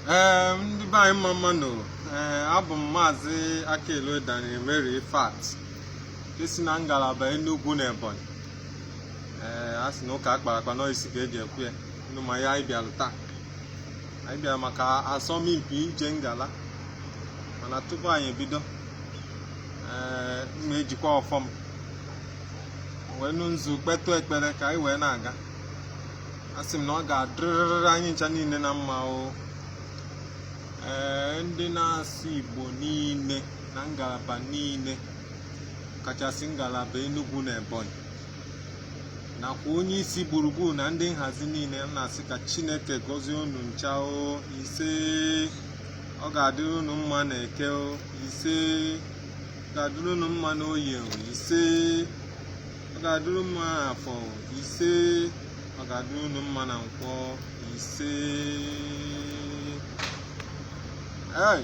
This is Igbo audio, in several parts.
Ee, ndị be anyị, mma mma nụ. Ee, abụ m Maazị Akelo Daniel Mary Ifat nke si na ngalaba Enugu na Ebonyi. Ee, a sị na ụka akpara akpa n'isi ka eji ekwu ya. Unu ma ya, anyị bịara taa, anyị bịara maka asọmpi ije ngala. Mana tupu anyị ebido, ee, m ejikwa ọfọ m wee nụ nzu kpetụ ekpere ka anyị wee na-aga. Asị m na ọ ga-adịrịrị anyị ncha niile na mma o. Ee, ndị na-asụ Igbo niile na ngalaba niile, kachasị ngalaba Enugu na Ebonyi, nakwa onye isi gburugburu na ndị nhazi niile, m na-asị ka Chineke gọzie unu ncha o. Ise. Ọ ga-adịrị unu mma na Eke o. Ise. Ọ ga-adịrị unu mma na Oye o. Ise. Ọ ga-adịrị mma n'Afọ. Ise. Ọ ga-adịrị unu mma na Nkwọ. Ise. Ee,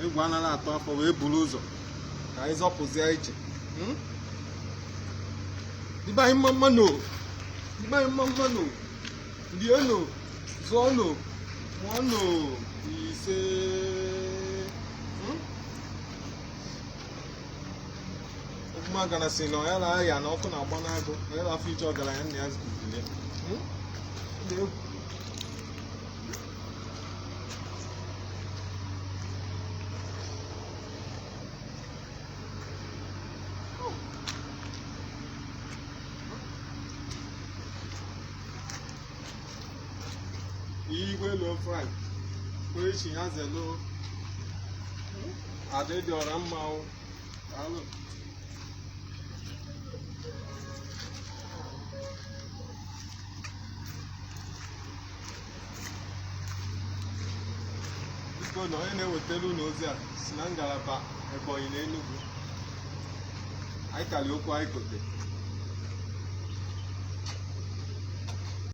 egwu anaghị atụ afọ wee buru ụzọ ka anyị zọpụzie iche. Ndị be anyị, mma mma nụ. Ndị be anyị, mma mma nụ. Lienụ, zụọnụ, mụọnụ. Ise. Ogwumagana si na ya na-aya na ọkụ na-agba n'agụ na ya afọ ije ọgaranya nna ya zụtụrụ ya. Dị egwu. Igwe lo Frank kwechi ya zelo adịdị ọra mma o. Daalụ. Biko na onye na-ewetara unu ozi a si na ngalaba Ebonyi na Enugu. Anyị kali okwu anyị kote.